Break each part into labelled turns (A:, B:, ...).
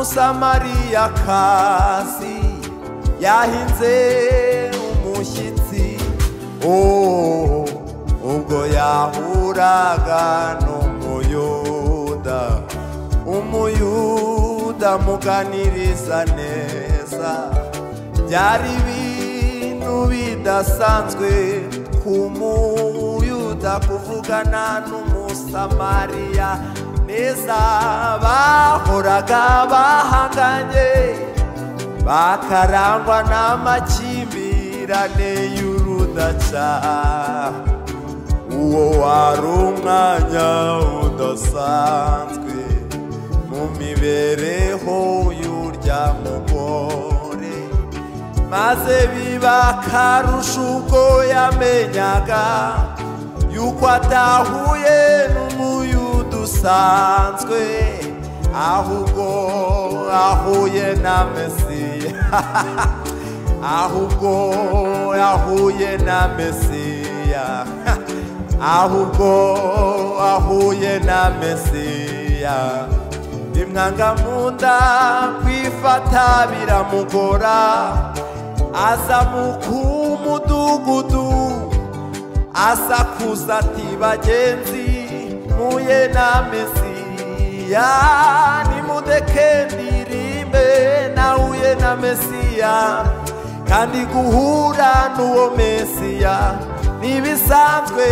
A: Umusamariyakazi yahinze umushyitsi, oh, ubwo yahuraga n'Umuyuda, Umuyuda amuganiriza neza. Byari ibintu bidasanzwe ku Muyuda kuvugana n'Umusamariya neza. Bahoraga bahanganye, bakarangwa n'amakimbirane y'urudaca. Uwo wari umwanya udasanzwe mu mibereho y'urya mugore, maze biba akarusho ubwo yamenyaga yuko adahuye n'Umuyuda usanzwe, ahubwo ahuye na Mesiya, ahubwo ahuye na Mesiya, ahubwo ahuye na Mesiya. Bimwanga mu nda kwifata biramugora, azamuka umudugudu asakuza ati bagenzi muye na Mesiya, nimudeke ndirimbe nahuye na Mesiya. Kandi guhura n'uwo Mesiya ntibisanzwe,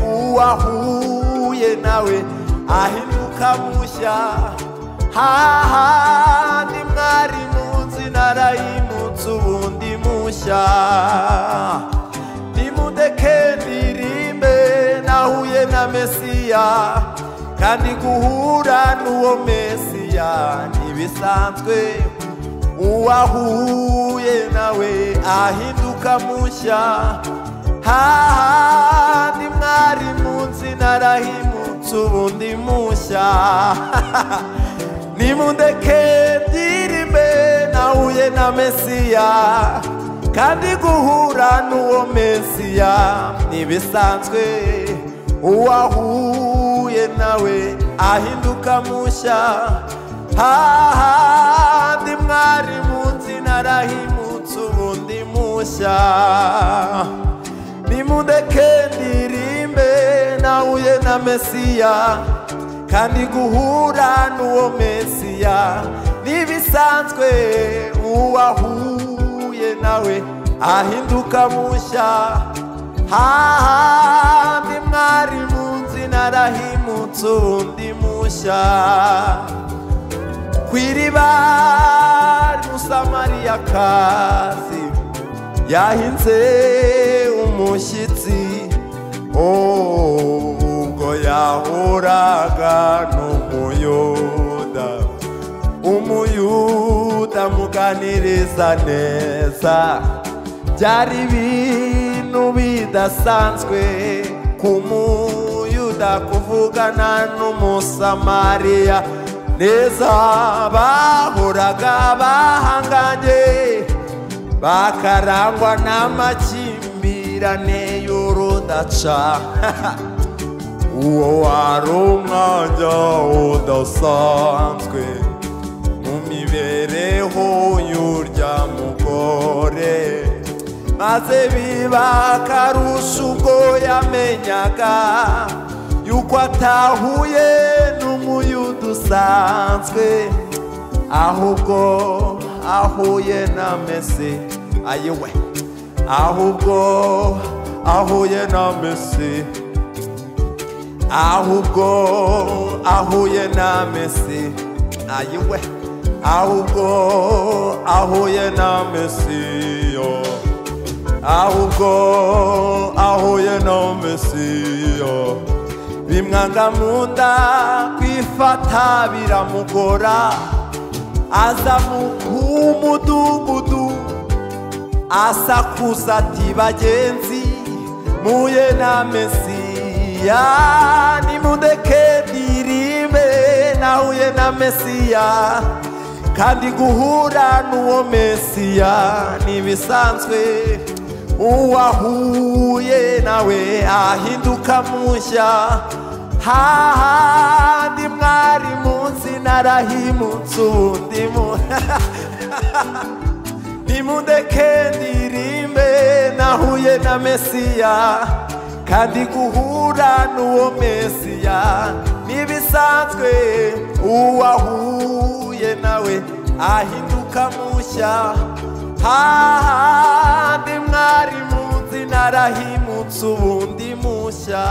A: uwahuye nawe ahinduka mushya. Hahandi mwari munsi narayimutse ubundi mushya, nimudeke ndirimbe nahuye na Mesiya. Kandi guhura n'uwo Mesiya ntibisanzwe, uwahuye nawe ahinduka mushya. Hahandi mwari munsi narahimutse ubundi mushya, nimundeke ndirimbe nahuye na Mesiya. Kandi guhura n'uwo Mesiya ntibisanzwe, uwahuye nawe ahinduka mushya. Hahandi mwari munsi narahimutse ubundi mushya, nimundeke ndirimbe nahuye na Mesiya. Kandi guhura n'uwo Mesiya ntibisanzwe, uwahuye nawe ahinduka mushya. Hahandi mwari munsi narahimutse ubundi mushya. Ku iriba Umusamariyakazi yahinze umushyitsi, oh, ubwo yahuraga n'Umuyuda, Umuyuda amuganiriza neza. Byari ibintu bidasanzwe ku Muyuda kuvugana n'Umusamariya neza. Bahoraga bahanganye, bakarangwa n'amakimbirane y'urudaca. Uwo wari umwanya udasanzwe mu mibereho y'urya mugore, maze biba akarusho ubwo yamenyaga yuko atahuye n'Umuyuda usanzwe, ahubwo ahuye na Mesiya. Ayiwe, ahubwo ahuye na Mesiya, ahubwo ahuye na Mesiya. Ayiwe, ahubwo ahuye na Mesiya, ahubwo ahuye na Mesiya. Bimwanga mu nda kwifata biramugora, azamuka umudugudu asakuza ati bagenzi muye na Mesiya, nimundeke ndirimbe nahuye na Mesiya. Kandi guhura n'uwo Mesiya ntibisanzwe, uwahuye nawe ahinduka mushya. Hahandi mwari munsi narahimutse ubundi mu nimundeke ndirimbe nahuye na Mesiya kandi guhura n'uwo Mesiya nibisanzwe uwahuye nawe ahinduka mushya hahandi mwari munzi narahimutse ubundi mushya.